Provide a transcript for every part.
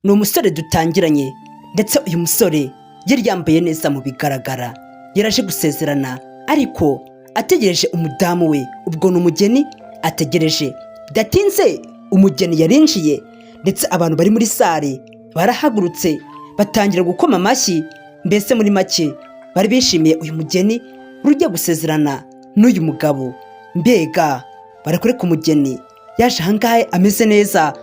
Ni umusore dutangiranye, ndetse uyu musore yari yambaye neza mu bigaragara, yaraje gusezerana ariko ategereje umudamu we, ubwo ni umugeni ategereje. Bidatinze umugeni yarinjiye, ndetse abantu bari muri salle barahagurutse batangira gukoma amashyi. Mbese muri make bari bishimiye uyu mugeni ugiye gusezerana n'uyu mugabo. Mbega barakwereka umugeni yaje ahangaha ameze neza,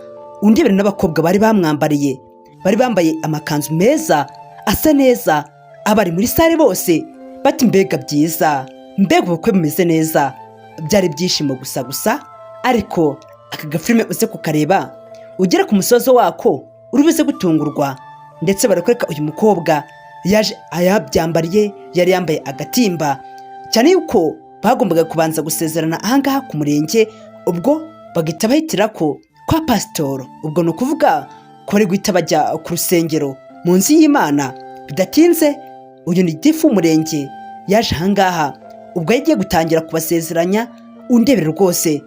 undebere n'abakobwa bari bamwambariye, bari bambaye amakanzu meza asa neza. Abari muri salle bose bati: "Mbega byiza, mbega ubukwe bumeze neza!" Byari ibyishimo gusa gusa. Ariko aka gafilime uze kukareba ugere ku musozo wako, uri buze gutungurwa. Ndetse barakwereka uyu mukobwa yaje ayabyambariye, yari yambaye agatimba, cyane yuko bagombaga kubanza gusezerana ahangaha ku murenge, ubwo bagahita bahitira ko kwa pasitoro, ubwo ni ukuvuga ko bari guhita bajya ku rusengero mu nzu y'Imana. Bidatinze uyu ni gitifu w'umurenge yaje ahangaha, ubwo yagiye gutangira kubasezeranya. Undebere rwose,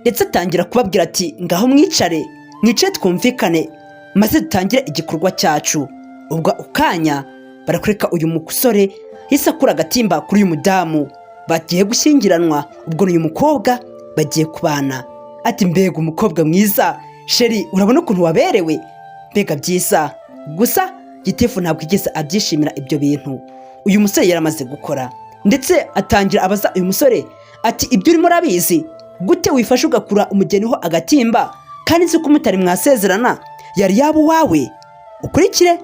ndetse atangira kubabwira ati: "Ngaho mwicare, mwicare twumvikane maze dutangire igikorwa cyacu." Ubwo ukanya barakwereka uyu musore yahise akura agatimba kuri uyu mudamu bagiye gushyingiranwa, ubwo ni uyu mukobwa bagiye kubana. Ati: "Mbega umukobwa mwiza, chérie, urabona ukuntu waberewe, mbega byiza!" Gusa gitifu ntabwo yigeze abyishimira ibyo bintu uyu musore yari amaze gukora, ndetse atangira abaza uyu musore ati: "Ibyo urimo urabizi? Gute wifashe ugakura umugeni ho agatimba kandi nzi ko mutari mwasezerana, yari yaba uwawe?" Ukurikire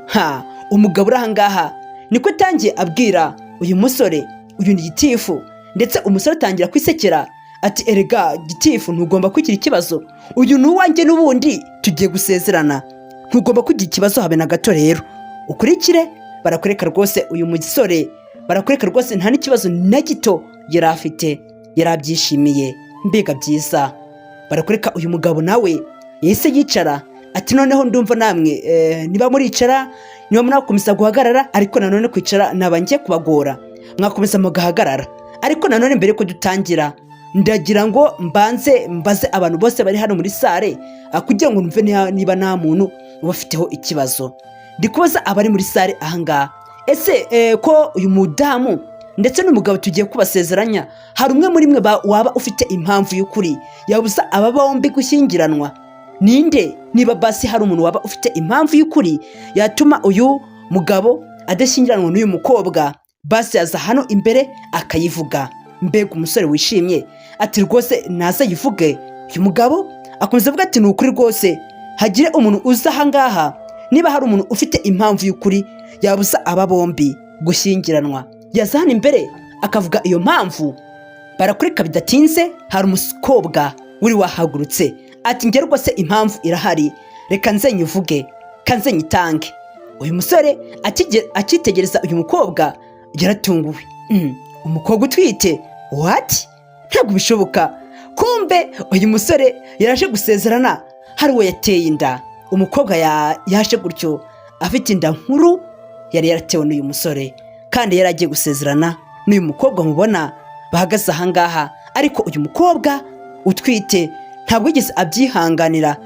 ha umugabo uri ahangaha niko atangiye abwira uyu musore, uyu ni gitifu. Ndetse umusore atangira kwisekera ati: "Erega gitifu, ntugomba kugira ikibazo, uyu ni uwanjye n'ubundi tugiye gusezerana, ntugomba kugira ikibazo habe na gato." Rero ukurikire, barakwereka rwose uyu musore, barakwereka rwose nta n'ikibazo na gito yari afite, yari abyishimiye. Mbega byiza! Barakwereka uyu mugabo nawe yahise yicara ati: "Noneho ndumva namwe niba muricara, niba mwakomeza guhagarara, ariko nanone kwicara naba ngiye kubagora, mwakomeza mugahagarara. Ariko nanone mbere yuko dutangira, ndagira ngo mbanze mbaze abantu bose bari hano muri salle kugira ngo numve niba nta muntu ubafiteho ikibazo. Ndi kubaza abari muri salle ahangaha: ese ko uyu mudamu ndetse n'umugabo tugiye kubasezeranya, hari umwe muri mwe waba ufite impamvu y'ukuri yabuza aba bombi gushyingiranwa? Ninde? Niba basi hari umuntu waba ufite impamvu y'ukuri yatuma uyu mugabo adashyingiranwa n'uyu mukobwa, basi yaza hano imbere akayivuga." Mbega umusore wishimye! Ati: "Rwose naza yivuge." Uyu mugabo akomeza avuga ati: "Ni ukuri rwose, hagire umuntu uza ahangaha, niba hari umuntu ufite impamvu y'ukuri yabuza aba bombi gushyingiranwa, yaza hano imbere akavuga iyo mpamvu." Barakureka, bidatinze hari umukobwa wari wahagurutse ati: "Njye rwose impamvu irahari, reka nze nyivuge, kanze nyitange." Uyu musore akitegereza uyu mukobwa yaratunguwe. Umukobwa utwite? What? Ntabwo bishoboka! Kumbe uyu musore yaraje gusezerana hari uwo yateye inda. Umukobwa yaje gutyo afite inda nkuru yari yaratewe n'uyu musore, kandi yari agiye gusezerana n'uyu mukobwa mubona bahagaze ahangaha. Ariko uyu mukobwa utwite ntabwo yigeze abyihanganira,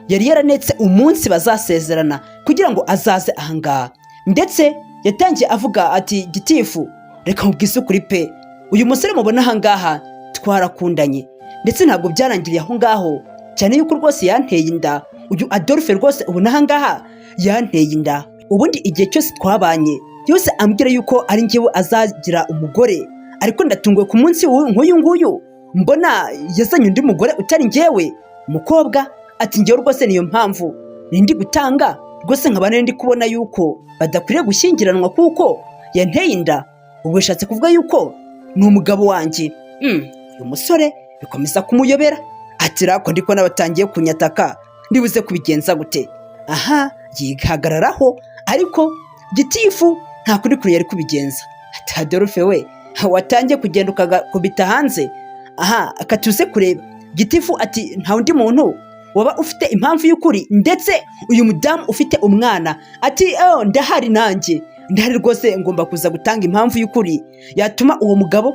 yari yaranetse umunsi bazasezerana kugira ngo azaze ahangaha. Ndetse yatangiye avuga ati: "Gitifu, reka nkubwize ukuri pe, uyu musore mubona ahangaha twarakundanye, ndetse ntabwo byarangiriye aho ngaho, cyane yuko rwose yanteye inda. Uyu Adolphe rwose ubona ahangaha yanteye inda. Ubundi igihe cyose twabanye yose ambwira yuko ari njyewe azagira umugore, ariko ndatunguwe ku munsi nk'uyu nguyu mbona yazanye undi mugore utari njyewe." Umukobwa ati: "Njyewe rwose niyo mpamvu nindi gutanga, rwose nkaba nari ndi kubona yuko badakwiriye gushyingiranwa kuko yanteye inda, ubu bishatse kuvuga yuko ni umugabo wanjye." Uyu musore bikomeza kumuyobera ati: "Rako ndi kubona batangiye kunyataka, ndibuze kubigenza gute aha?" Yihagararaho, ariko gitifu nta kundi kuntu yari kubigenza. Ati: "Adolphe we, watangiye kugenda ukagakubita hanze aha, akatuze kureba." Gitifu ati: "Nta undi muntu waba ufite impamvu y'ukuri, ndetse uyu mudamu ufite umwana?" Ati: "Oh, ndahari nanjye, ndahari rwose, ngomba kuza gutanga impamvu y'ukuri yatuma uwo mugabo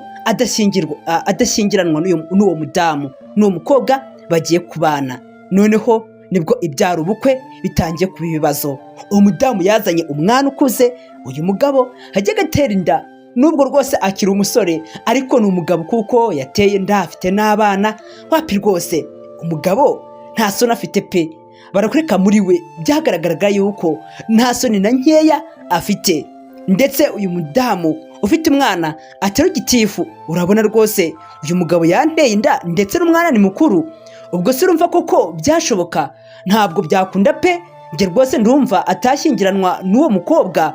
adashyingiranwa n'uwo mudamu, n'uwo mukobwa bagiye kubana." Noneho Nibwo ibyara ubukwe bitangiye kuba ibibazo. Umudamu yazanye umwana ukuze. Uyu mugabo ajya agatera inda, nubwo rwose akiri umusore, ariko ni umugabo kuko yateye inda, afite n'abana. Wapi rwose, umugabo nta soni afite pe. Barakwereka muri we byagaragaraga yuko nta soni na nkeya afite. Ndetse uyu mudamu ufite umwana atari gitifu, urabona rwose uyu mugabo yanteye inda, ndetse n'umwana ni mukuru. Ubwo se urumva koko byashoboka? Ntabwo byakunda pe. Njye rwose ndumva atashyingiranwa n'uwo mukobwa,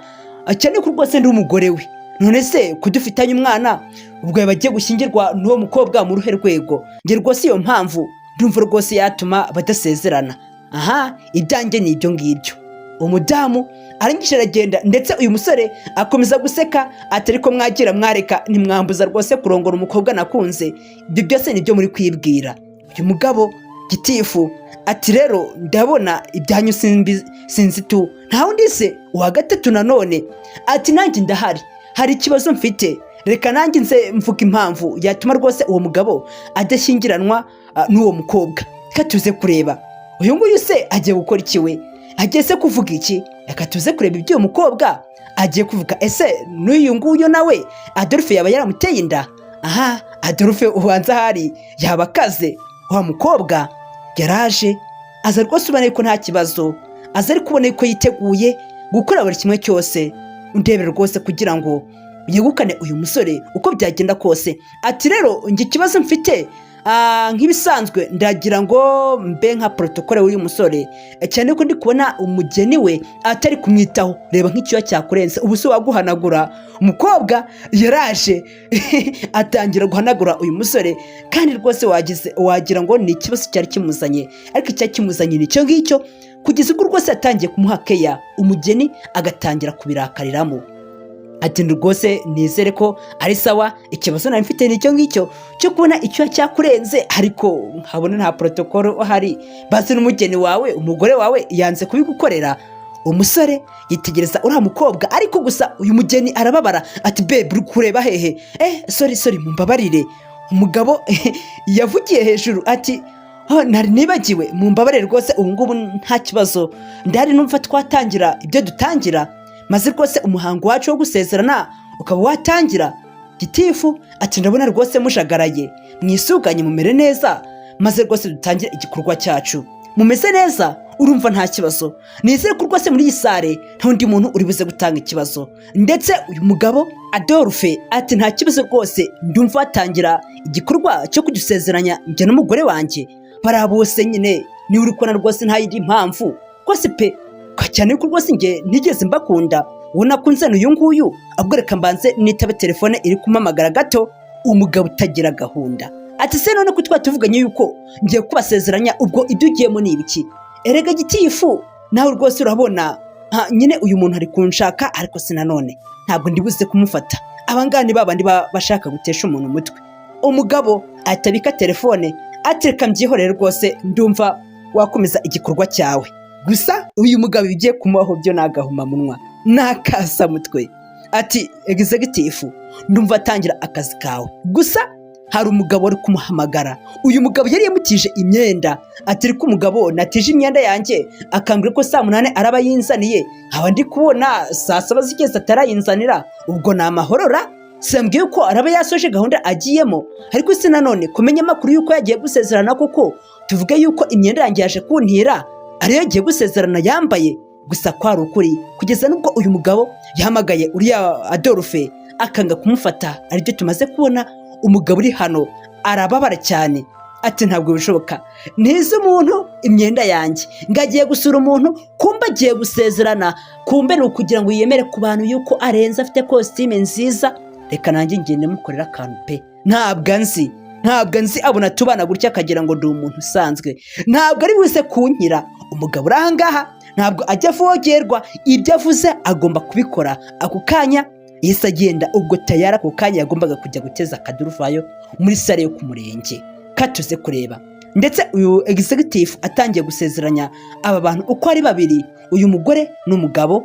cyane ko rwose ndi umugore we. None se kudufitanye umwana, ubwo yaba agiye gushyingirwa n'uwo mukobwa mu ruhe rwego? Njye rwose iyo mpamvu ndumva rwose yatuma badasezerana. Aha, ibyanjye ni ibyo ngibyo. Umudamu arangije aragenda, ndetse uyu musore akomeza guseka ati: "Ariko mwagira mwareka, ntimwambuza rwose kurongora umukobwa nakunze. Ibyo byose nibyo muri kwibwira." Uyu mugabo gitifu ati: "Rero ndabona ibyanyu sinzi tu." Nta wundi se uwa gatatu nanone ati: "Nanjye ndahari, hari ikibazo mfite. Reka nanjye nze mvuga impamvu yatuma rwose uwo mugabo adashyingiranwa n'uwo mukobwa." Reka tuze kureba uyu nguyu se agiye gukora iki, we agiye se kuvuga iki? Reka tuze kureba ibyo uyu mukobwa agiye kuvuga. Ese n'uyu nguyu nawe Adolphe yaba yaramuteye inda? Aha, Adolphe ubanza ahari yaba akaze. Wa mukobwa yaraje, aza rwose ubona yuko nta kibazo, aza ari kubona yuko yiteguye gukora buri kimwe cyose, undebera rwose, kugira ngo yegukane uyu musore uko byagenda kose. Ati: "Rero njye ikibazo mfite, nk'ibisanzwe ndagira ngo mbe nka protocole w'uyu musore, cyane ko ndi kubona umugeni we atari kumwitaho. Reba nk'icyuya cyakurenze, ubu se waguhanagura?" Umukobwa yaraje atangira guhanagura uyu musore, kandi rwose wagize wagira ngo ni ikibazo cyari kimuzanye, ariko icyari kimuzanye ni icyo ngicyo, kugeza ubwo rwose yatangiye kumuha keya, umugeni agatangira kubirakariramo. Ati: "Rwose nizere ko ari sawa. Ikibazo nari mfite ni icyo ngicyo cyo kubona icyuya cyakurenze, ariko nkabona nta protocole uhari. Bazi n'umugeni wawe, umugore wawe yanze kubigukorera." Umusore yitegereza uriya mukobwa, ariko gusa uyu mugeni arababara ati: "Babe, uri kureba hehe?" "Eh, sorry, sorry, mumbabarire." Umugabo yavugiye hejuru ati: "Oh, nari nibagiwe, mumbabarire rwose. Ubu ngubu nta kibazo ndahari, numva twatangira ibyo dutangira, maze rwose umuhango wacu wo gusezerana ukaba watangira." Gitifu ati: "Ndabona rwose mujagaraye, mwisuganye, mumere neza, maze rwose dutangire igikorwa cyacu. Mumeze neza, urumva nta kibazo. Nizere ko rwose muri iyi salle nta wundi muntu uri buze gutanga ikibazo." Ndetse uyu mugabo Adolphe ati: "Nta kibazo rwose, ndumva watangira igikorwa cyo kudusezeranya njye n'umugore wanjye." Bariya bose nyine niba uri kubona rwose nta yindi mpamvu rwose pe, cyane ko rwose njye ntigeze mbakunda, uwo nakunze ni uyu nguyu. Ahubwo reka mbanze nitabe telefone iri kumpamagara gato. Umugabo utagira gahunda ati: "Se none ko twaba tuvuganye yuko ngiye kubasezeranya, ubwo ibyo ugiyemo ni ibiki?" "Erega gitifu, nawe rwose urabona nyine uyu muntu ari kunshaka, ariko si nanone ntabwo ndibuze kumufata. Abangaba ni babandi baba bashaka gutesha umuntu umutwe." Umugabo ahita abika telefone ati: "Reka mbyihorere rwose, ndumva wakomeza igikorwa cyawe." Gusa uyu mugabo ibigiye kumubaho byo ni agahomamunwa n'akasamutwe. Ati: "Executive, ndumva atangira akazi kawe." Gusa hari umugabo wari kumuhamagara. Uyu mugabo yari yamutije imyenda. Ati: "Ariko umugabo natije imyenda yanjye akambwira ko saa 8 araba yinzaniye, nkaba ndi kubona saa 7 zigeze atarayinzanira. Ubwo ni amahorora? Sambwiye ko araba yasoje gahunda agiyemo? Ariko se nanone kumenya amakuru y'uko yagiye gusezerana koko, tuvuge yuko imyenda yanjye yaje kuntira ariyo yagiye gusezerana yambaye?" Gusa kwari ukuri, kugeza n'ubwo uyu mugabo yahamagaye uriya Adolphe akanga kumufata, aribyo tumaze kubona. Umugabo uri hano arababara cyane ati: "Ntabwo bishoboka, ntize umuntu imyenda yanjye ngo agiye gusura umuntu, kumbe agiye gusezerana, kumbe ni ukugira ngo yiyemere ku bantu yuko arenze, afite kositime nziza. Reka nanjye ngende mukorera akantu pe. Ntabwo anzi, ntabwo anzi. Abona tubana gutya akagira ngo ndi umuntu usanzwe. Ntabwo ari buze kunkira." Umugabo uri aha ngaha ntabwo ajya avogerwa, ibyo avuze agomba kubikora ako kanya. Yahise agenda ubwo tayari ako kanya yagombaga kujya guteza akaduruvayo muri salle yo ku murenge. Katuze kureba. Ndetse uyu executive atangiye gusezeranya aba bantu uko ari babiri, uyu mugore n'umugabo.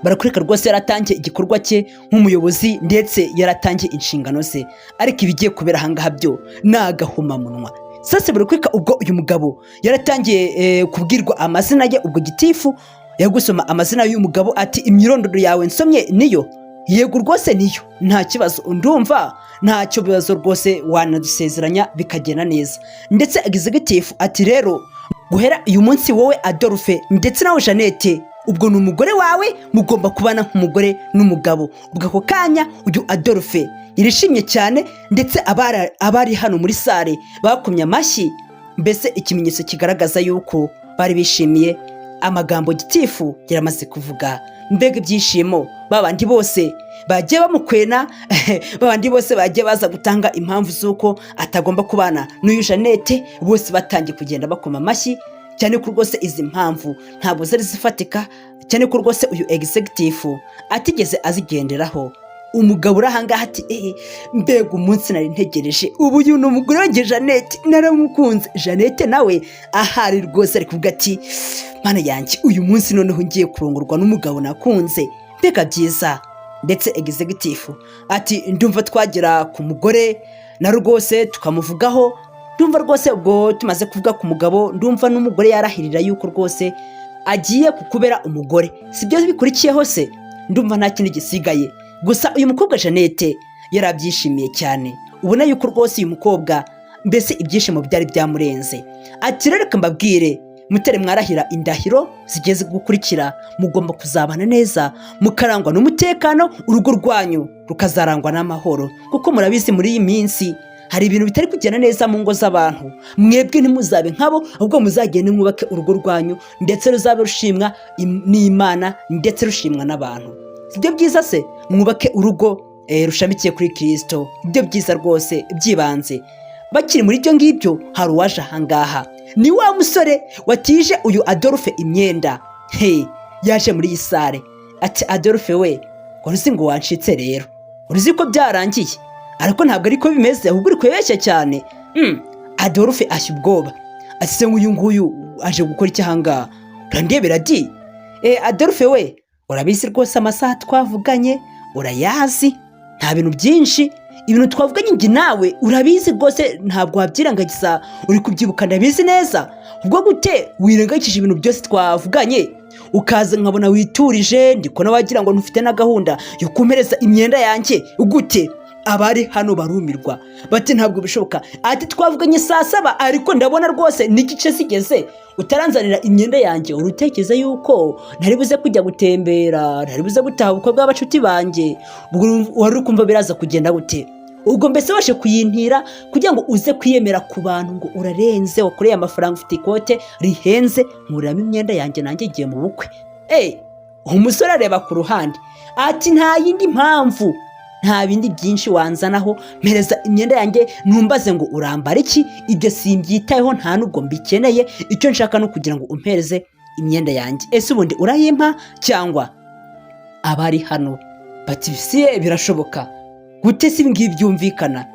Barakwereka rwose yaratangiye igikorwa cye nk'umuyobozi, ndetse yaratangiye inshingano ze, ariko ibigiye kubera ahangaha byo ni agahomamunwa. Sasa barakwika ubwo uyu mugabo yaratangiye kubwirwa amazina ye. Ubwo gitifu yagusoma amazina y'uyu mugabo, ati: "Imyirondoro yawe nsomye niyo?" "Yego rwose niyo, nta kibazo, ndumva ntacyo bibazo rwose, wanadusezeranya bikagenda neza." Ndetse executive ati: "Rero guhera uyu munsi wowe Adolphe ndetse nawe Jeannette, ubwo ni umugore wawe, mugomba kubana nk'umugore n'umugabo." Ubwo ako kanya uyu Adolphe yirishimye cyane, ndetse abari hano muri salle bakomye amashyi, mbese ikimenyetso kigaragaza yuko bari bishimiye amagambo gitifu yaramaze kuvuga. Mbega ibyishimo! Babandi bose bagiye bamukwena, babandi bose bagiye baza gutanga impamvu z'uko atagomba kubana n'uyu Jeannette, bose batangiye kugenda bakoma amashyi cyane ko rwose izi mpamvu ntabwo zari zifatika, cyane ko rwose uyu executive atigeze azigenderaho. Umugabo uri ahangaha ati: "Eee, mbega umunsi nari ntegereje! Ubu uyu ni umugore wanjye Jeannette, naramukunze." Jeannette nawe ahari rwose ari kuvuga ati: "Mana yanjye, uyu munsi noneho ngiye kurongorwa n'umugabo nakunze, mbega byiza!" Ndetse executive ati: "Ndumva twagera ku mugore na rwose tukamuvugaho. Ndumva rwose ubwo tumaze kuvuga ku mugabo, ndumva n'umugore yarahirira yuko rwose agiye kukubera umugore. Si byo bikurikiyeho se? Ndumva nta kindi gisigaye." Gusa uyu mukobwa Jeannette yarabyishimiye cyane, ubona yuko rwose uyu mukobwa mbese ibyishimo byari byamurenze. Ati: "Rero reka mbabwire, mutere mwarahira indahiro zigeze gukurikira, mugomba kuzabana neza, mukarangwa n'umutekano, urugo rwanyu rukazarangwa n'amahoro, kuko murabizi muri iyi minsi hari ibintu bitari kugenda neza mu ngo z'abantu. Mwebwe ntimuzabe nkabo, ahubwo muzagende mwubake urugo rwanyu, ndetse ruzabe rushimwa n'Imana, ndetse rushimwa n'abantu. Sibyo byiza se? Mwubake urugo rushamikiye kuri Kirisito, ibyo byiza rwose byibanze." Bakiri muri ibyo ngibyo, hari uwaje ahangaha, ni wa musore watije uyu Adolphe imyenda. He, yaje muri iyi salle ati: "Adolphe we, wari uzi ngo wancitse rero, uzi ko byarangiye, ariko ntabwo ariko bimeze, ahubwo uri kubeshya cyane." Adolphe ashya ubwoba, ati: "Se nk'uyu nguyu aje gukora iki ahangaha? Urandebera di." "Adolphe we, urabizi rwose amasaha twavuganye urayazi, nta bintu byinshi, ibintu twavuganye njye nawe urabizi rwose, ntabwo wabyirengagiza, uri kubyibuka ndabizi neza. Ubwo gute wirengagije ibintu byose twavuganye, ukaza nkabona witurije, ndi kubona wagira ngo ntufite na gahunda yo kumpereza imyenda yanjye gute?" Abari hano barumirwa, bati: "Ntabwo bishoboka." Ati: "Twavuganye saa 7, ariko ndabona rwose n'igice zigeze utaranzanira imyenda yanjye. Urutekereza yuko ntari buze kujya gutembera, ntari buze gutaha ubukwe bw'abacuti banjye? Ubwo wari uri kumva biraza kugenda gute? Ubwo mbese waje kuyintira kugira ngo uze kwiyemera ku bantu ngo urarenze, wakoreye amafaranga, ufite ikote rihenze. Nkuriramo imyenda yanjye, nanjye ngiye mu bukwe." Umusore areba ku ruhande ati: "Nta yindi mpamvu, nta bindi byinshi wanzanaho, mpereza imyenda yanjye, ntumbaze ngo urambara iki, ibyo simbyitayeho, nta nubwo mbikeneye. Icyo nshaka ni ukugira ngo umpereze imyenda yanjye. Ese ubundi urayimpa cyangwa?" Abari hano bati: "Siye birashoboka gute si ibi ngibi byumvikana?"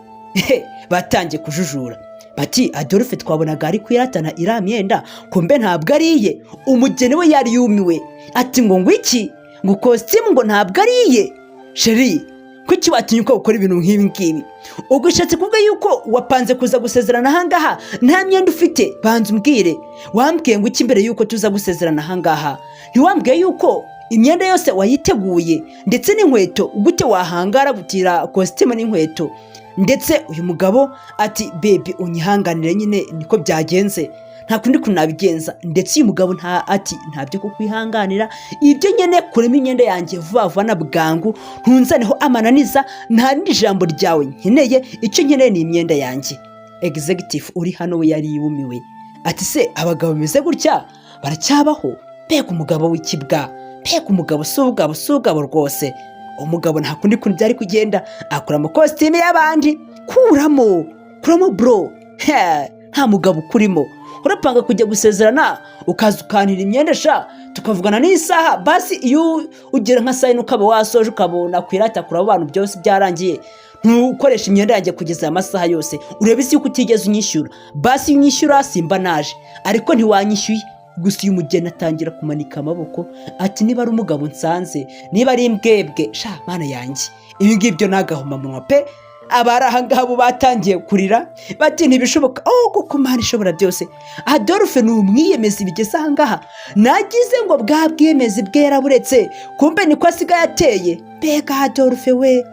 Batangiye kujujura bati: "Adolphe twabonaga ari kwiratana iriya myenda, kumbe ntabwo ari iye." Umugeni we yari yumiwe, ati: Ngo iki? Ngo kositimu ngo ntabwo ari iye? Chéri, kuki watinyuka gukora ibintu nk'ibi ngibi? Ubwo ushatse kuvuga yuko wapanze kuza gusezerana ahangaha nta myenda ufite? Banza umbwire, wambwiye ngo iki mbere yuko tuza gusezerana ahangaha? Ntiwambwiye yuko imyenda yose wayiteguye, ndetse n'inkweto? Gute wahangara gutira kositimu n'inkweto?" Ndetse uyu mugabo ati: "Baby, unyihanganire nyine, niko byagenze, nta kundi kuntu nabigenza." Ndetse uyu mugabo nta ati: "Ntabyo kukwihanganira, ibyo nyine, kuremo imyenda yanjye vuba vuba na bwangu, ntunzaneho amananiza, nta rindi jambo ryawe nkeneye, icyo nkeneye ni imyenda yanjye." Executive uri hano we yari yumiwe, ati: "Se abagabo bameze gutya baracyabaho? Mbega umugabo w'ikibwa, mbega umugabo! Si ubugabo, si ubugabo rwose." Umugabo nta kundi kuntu byari kugenda, akura amakositimu y'abandi. "Kuramo, kuramo bro. He, nta mugabo ukurimo. Urapanga kujya gusezerana ukaza ukantira imyenda sha, tukavugana n'isaha basi, iyo ugera nka saa 4 ukaba wasoje, ukabona kwirata kuri abo bantu, byose byarangiye. Ntukoresha imyenda yanjye kugeza aya masaha yose. Urebe isi yuko utigeze unyishyura. Basi iyo unyishyura simba naje, ariko ntiwanyishyuye." Gusa uyu mugeni atangira kumanika amaboko ati: "Niba ari umugabo nsanze, niba ari imbwebwe sha, mana yanjye, ibi ngibyo ni agahomamunwa pe." Abari ahangaha bo batangiye kurira, bati: "Ntibishoboka." Oh, kuko Mana ishobora byose, Adolphe ni umwiyemezi bigeze ahangaha. Nagize ngo bwa bwiyemezi bwe yaraburetse, kumbe niko asigaye ateye. Mbega Adolphe we!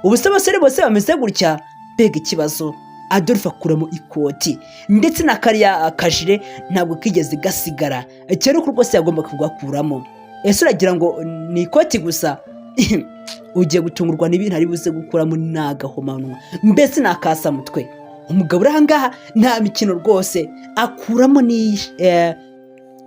Ubu se abasore bose bameze gutya? Mbega ikibazo! Adolphe akuramo ikoti ndetse na kariya kajire, ntabwo kigeze gasigara cyane ko rwose yagomba kugakuramo. Ese uragira ngo ni ikoti gusa? Ugiye gutungurwa n'ibintu ari buze gukuramo. Ni agahomanwa, mbese ni akasamutwe. Umugabo uri ahangaha nta mikino rwose, akuramo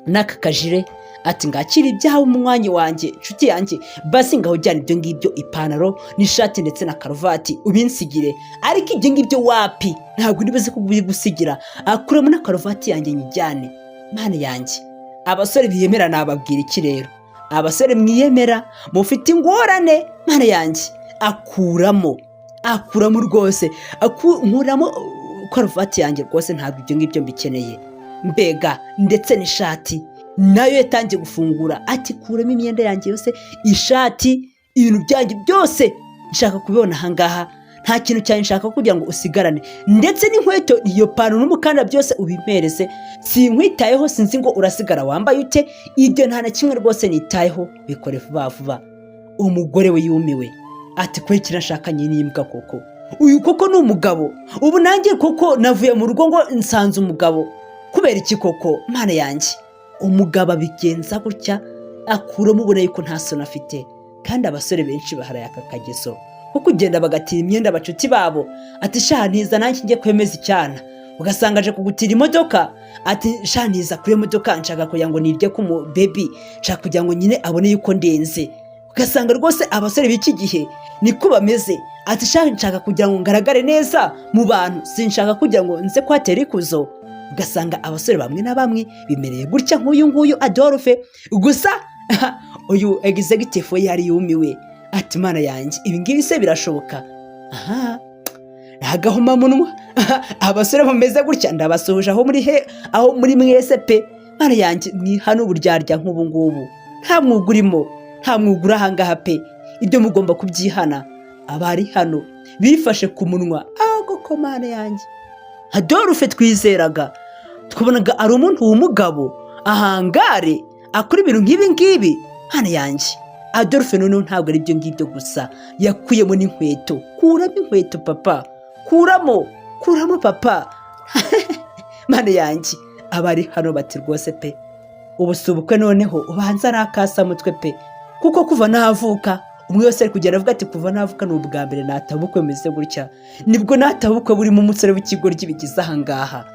n'aka kajire, ati: "Ngakira ibyawe, umunywanyi wanjye, inshuti yanjye, basi ngaho ujyana ibyo ngibyo, ipantaro n'ishati ndetse na karuvati ubinsigire, ariko ibyo ngibyo wapi, ntabwo nibuze kubigusigira." Akuramo na karuvati yanjye nyijyane. Mana yanjye, abasore biyemera nababwira iki rero? Abasore mwiyemera mufite ingorane. Mana yanjye, akuramo, akuramo rwose, nkuramo karuvati yanjye rwose, ntabwo ibyo ngibyo mbikeneye. Mbega, ndetse n'ishati nayo yatangiye gufungura, ati: "Kuramo imyenda yanjye yose, ishati, ibintu byanjye byose nshaka kubibona ahangaha, nta kintu cyane nshaka kugira ngo usigarane, ndetse n'inkweto, iyo pantaro n'umukandara byose ubimpereze. Sinkwitayeho, sinzi ngo urasigara wambaye ute, ibyo nta na kimwe rwose nitayeho, bikore vuba vuba." Umugore we yumiwe, ati: "Kwe kirashakanye n'imbwa koko? Uyu koko ni umugabo? Ubu nanjye koko navuye mu rugo ngo nsanze umugabo, kubera iki koko? Mana yanjye!" Umugabo abigenza gutya, akuramo, ubona yuko nta soni afite. Kandi abasore benshi baharaye aka kageso ko kugenda bagatira imyenda abacuti babo, ati: "Sha ntiza nanjye njye kwemeza icyana." Ugasanga aje kugutira imodoka, ati: "Sha ntiza kuri iyo modoka, nshaka kugira ngo nirye ku mu baby, nshaka kugira ngo nyine abone yuko ndenze." Ugasanga rwose abasore b'iki gihe niko bameze, ati: "Sha nshaka kugira ngo ngaragare neza mu bantu, sinshaka kugira ngo nze kuhatera ikuzo." Ugasanga abasore bamwe na bamwe bimereye gutya nk'uyu nguyu Adolphe. Gusa uyu executive we yari yumiwe, ati: "Mana yanjye, ibi ngibi se birashoboka?" Aha ni agahomamunwa. Abasore bameze gutya ndabasuhuje aho muri he, aho muri mwese pe. Mana yanjye, mwihana uburyarya nk'ubu ngubu, nta mwuga urimo, nta mwuga uri ahangaha pe. Ibyo mugomba kubyihana. Abari hano bifashe ku munwa, koko Mana yanjye, Adolphe twizeraga, twabonaga ari umuntu w'umugabo, ahangare akora ibintu nk'ibi ngibi? Mana yanjye! Adolphe noneho ntabwo ari ibyo ngibyo gusa, yakuyemo n'inkweto. Kuramo inkweto papa, kuramo, kuramo papa. Mana yanjye, abari hano bati: "Rwose pe, ubu si ubukwe noneho, ubanza ari akasamutwe pe." Kuko kuva navuka, umwe wese ari kugenda avuga ati: "Kuva navuka ni ubwa mbere nataba ubukwe bumeze gutya, nibwo nataba ubukwe burimo umusore w'ikigoryi bigize ahangaha."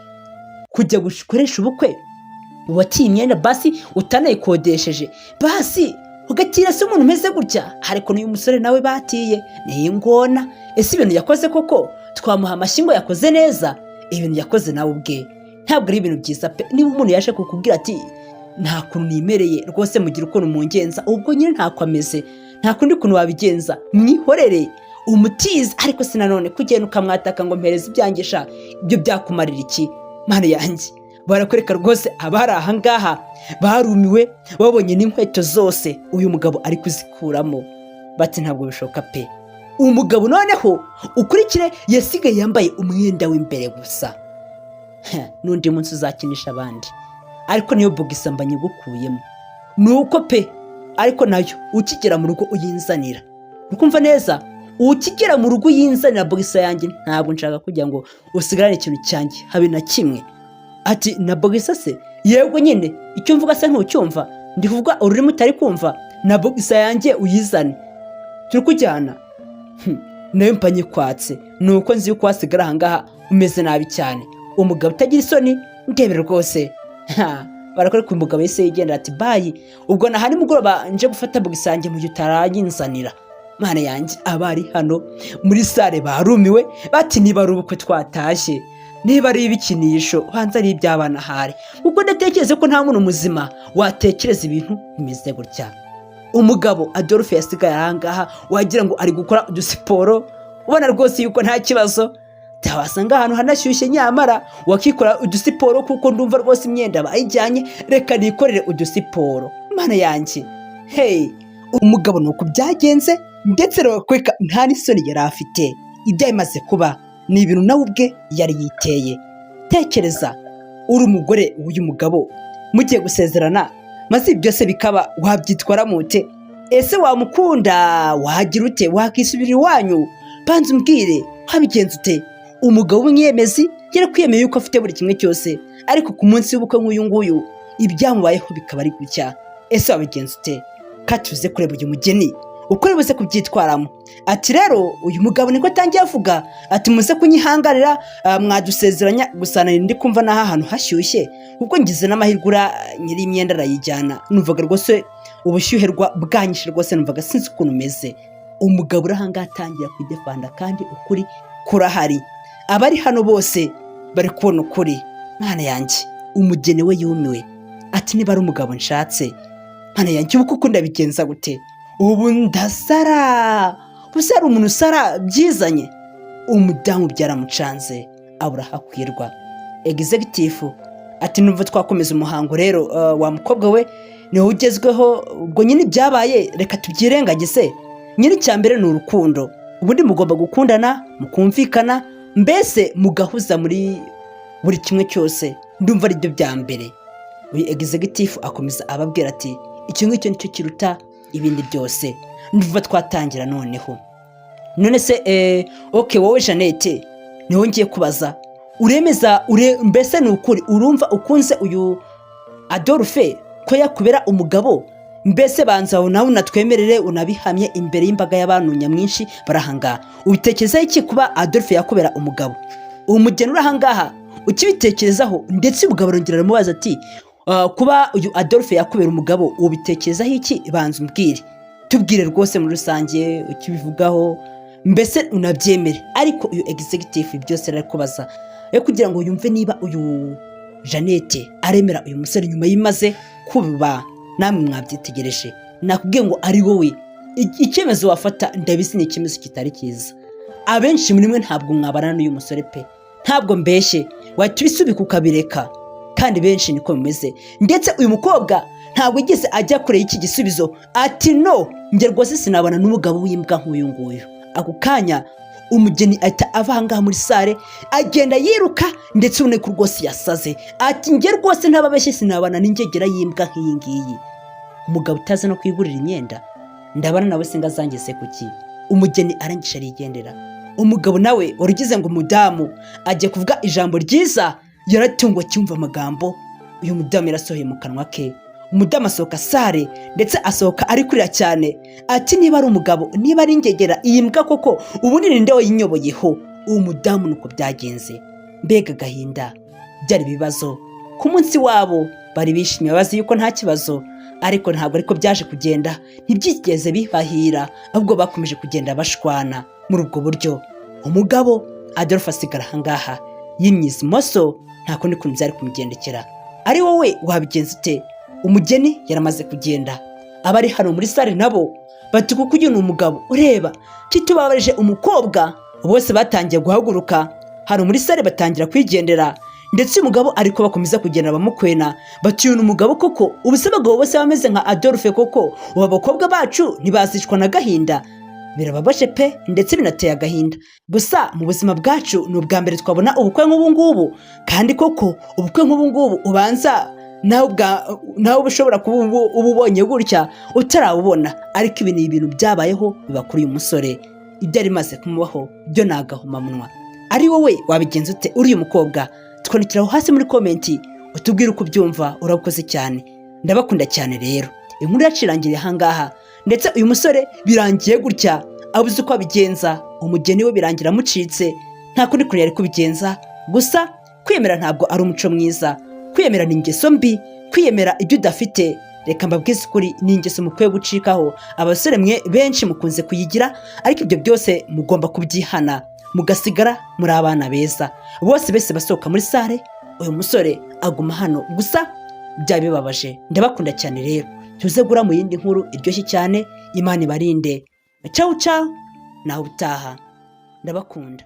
Kujya gukoresha ubukwe watiye imyenda, basi utanayikodesheje, basi ugatira se umuntu umeze gutya? Ariko n'uyu musore nawe batiye ni ingona. Ese ibintu yakoze koko twamuha amashyi ngo yakoze neza? Ibintu yakoze nawe ubwe ntabwo ari ibintu byiza pe. Niba umuntu yaje kukubwira ati: "Nta kuntu nimereye rwose, mugire ukuntu mungenza," ubwo nyine ntako ameze, nta kundi kuntu wabigenza, mwihorere umutize. Ariko si nanone kugenda ukamwataka ngo: "Mpereze ibyanjye sha." Ibyo byakumarira iki? Mana yanjye, barakwereka rwose abari ahangaha barumiwe, babonye n'inkweto zose uyu mugabo ari kuzikuramo, bati: "Ntabwo bishoboka pe." Umugabo noneho ukurikire, yasigaye yambaye umwenda w'imbere gusa. N'undi munsi uzakinisha abandi, ariko niyo boxer mba nyigukuyemo, ni uko pe. Ariko nayo ukigera mu rugo uyinzanira, ukumva neza, ukigera mu rugo uyinzanira boxer yanjye. Ntabwo nshaka kugira ngo usigarane ikintu cyanjye habe na kimwe. Ati: "Na boxer se?" "Yego nyine, icyo mvuga se ntucyumva? Ndi kuvuga ururimi utari kumva? Na boxer yanjye uyizane, turi kujyana nayo mba nyikwatse, ni uko nzi yuko wasigara ahangaha umeze nabi cyane." Umugabo utagira isoni, ndebera rwose. Barakwereka umugabo yahise yigendera, ati: "Bye, ubwo naha nimugoroba nje gufata boxer yanjye mu gihe utarayinzanira." Mana yanjye, abari hano muri salle barumiwe, bati: "Niba ari ubukwe twatashye, niba ari ibikinisho ubanza ari iby'abana ahari, kuko ndatekereza ko nta muntu muzima watekereza ibintu bimeze gutya." Umugabo Adolphe yasigaye ahangaha wagira ngo ari gukora udusiporo, ubona rwose yuko nta kibazo, wasanga ahantu hanashyushye, nyamara wakikora udusiporo, kuko ndumva rwose imyenda bayijyanye, reka nikorere udusiporo. Mana yanjye, hey, umugabo ni uku byagenze, ndetse rero nta n'isoni yari afite. Ibyo bimaze kuba ni ibintu nawe ubwe yari yiteye. Tekereza uri umugore w'uyu mugabo, mugiye gusezerana, maze ibi byose bikaba, wabyitwaramo ute? Ese wamukunda? Wagira ute? Wakisubira iwanyu? Banza umbwire, wabigenza ute? Umugabo w'umwiyemezi yarakwiyemeye yuko afite buri kimwe cyose, ariko ku munsi w'ubukwe nk'uyu nguyu ibyamubayeho bikaba ari gutya. Ese wabigenza ute? Katuze kureba uyu mugeni uko ari buze kubyitwaramo. Ati rero uyu mugabo niko atangiye avuga ati: "Muze kunyihanganira, mwadusezeranya gusa nari ndi kumva n'aha hantu hashyushye, ubwo ngize n'amahirwe ura nyiri imyenda arayijyana. Numvaga rwose ubushyuhe bwanyishe rwose, numvaga sinzi ukuntu umeze." Umugabo uri ahangaha atangira kwidefanda, kandi ukuri kurahari, abari hano bose bari kubona ukuri. Mwana yanjye, umugeni we yumiwe, ati: "Niba ari umugabo nshatse, mwana yanjye, ubu kuko ndabigenza gute? Ubu ndasara? Gusa hari umuntu usara byizanye?" Umudamu byaramucanze, abura ahakwirwa. Executive ati: "Numva twakomeza umuhango rero. Wa mukobwa we, niwe ugezweho. Ubwo nyine ibyabaye reka tubyirengagize. Nyine icya mbere ni urukundo. Ubundi mugomba gukundana, mukumvikana, mbese mugahuza muri buri kimwe cyose. Ndumva ari byo bya mbere." Uyu executive akomeza ababwira ati: "Icyo ngicyo nicyo kiruta ibindi byose. Ndumva twatangira noneho." None se okay, wowe Jeannette, niho ngiye kubaza, uremeza mbese ni ukuri urumva ukunze uyu Adolphe ko yakubera umugabo? Mbese banza nawe unatwemerere, unabihamye imbere y'imbaga y'abantu nyamwinshi barahangaha. Ubitekerezaho iki kuba Adolphe yakubera umugabo?" Uwo mugeni uri ahangaha ukibitekerezaho, ndetse umugabo arongera aramubaza ati: "Kuba uyu Adolphe yakubera umugabo ubitekerezaho iki? Banza umbwire, tubwire rwose muri rusange ukibivugaho, mbese unabyemere." Ariko uyu executive byose ari kubaza yo kugira ngo yumve niba uyu Jeannette aremera uyu musore nyuma yimaze kuba. Namwe mwabyitegereje, nakubwiye ngo ari wowe, icyemezo wafata ndabizi ni icyemezo kitari cyiza. Abenshi muri mwe ntabwo mwabana n'uyu musore pe, ntabwo mbeshye, wahita ubisubika ukabireka, kandi benshi niko bimeze. Ndetse uyu mukobwa ntabwo yigeze ajya kure y'iki gisubizo, ati: "No, njye rwose sinabana n'umugabo w'imbwa nk'uyu nguyu." Ako kanya umugeni ahita ava ahangaha muri salle, agenda yiruka, ndetse ubona ko rwose yasaze, ati: "Njye rwose ntababeshye, sinabana n'ingegera y'imbwa nk'iyi ngiyi. Umugabo utazi no kwigurira imyenda, ndabana nawe se ngo azangeze kuki?" Umugeni arangije arigendera. Umugabo nawe wari ugize ngo umudamu agiye kuvuga ijambo ryiza, yaratunguwe cyumva amagambo uyu mudamu yarasohoye mu kanwa ke. Umudamu asohoka salle, ndetse asohoka ari kurira cyane, ati: "Niba ari umugabo, niba ari ingegera iyi mbwa koko, ubundi ninde wayinyoboyeho?" Uwo mudamu nuko byagenze. Mbega agahinda! Byari ibibazo. Ku munsi wabo bari bishimye, bazi yuko nta kibazo, ariko ntabwo ariko byaje kugenda. Ntibyigeze bibahira, ahubwo bakomeje kugenda bashwana muri ubwo buryo. Umugabo Adolphe asigara ahangaha yimyiza imoso, nta kundi kuntu byari kumugendekera. Ari wowe wabigenza ute? Umugeni yaramaze kugenda, abari hano muri salle nabo bati: "Kuko uyu ni umugabo, ureba kitubabarije umukobwa." Bose batangiye guhaguruka hano muri salle, batangira kwigendera, ndetse uyu mugabo ariko bakomeza kugenda bamukwena, bati: "Uyu ni umugabo koko? Ubu se abagabo bose bameze nka Adolphe koko? Ubu abakobwa bacu ntibazicwa na gahinda?" Birababaje pe, ndetse binateye agahinda. Gusa mu buzima bwacu ni ubwa mbere twabona ubukwe nk'ubu ngubu, kandi koko ubukwe nk'ubu ngubu ubanza nawe uba ushobora kuba uba ubonye gutya utarawubona. Ariko ibi ni ibintu byabayeho, biba kuri uyu musore. Ibyo yari bimaze kumubaho byo ni agahomamunwa. Ari wowe wabigenza ute uriya mukobwa? Twandikira aho hasi muri comment, utubwire uko ubyumva. Urakoze cyane, ndabakunda cyane. Rero inkuru yacu irangiriye ahangaha, ndetse uyu musore birangiye gutya abuze uko abigenza. Umugeni we birangira amucitse, nta kundi kuntu yari kubigenza. Gusa kwiyemera ntabwo ari umuco mwiza, kwiyemera ni ingeso mbi, kwiyemera ibyo udafite, reka mbabwize ukuri, ni ingeso mukwiye gucikaho. Abasore mwe benshi mukunze kuyigira, ariko ibyo byose mugomba kubyihana, mugasigara muri abana beza. Bose bese basohoka muri salle, uyu musore aguma hano gusa, byaba bibabaje. Ndabakunda cyane rero, tuze gura mu yindi nkuru iryoshye cyane. Imana ibarinde. Cawu cawu, nawe utaha, ndabakunda.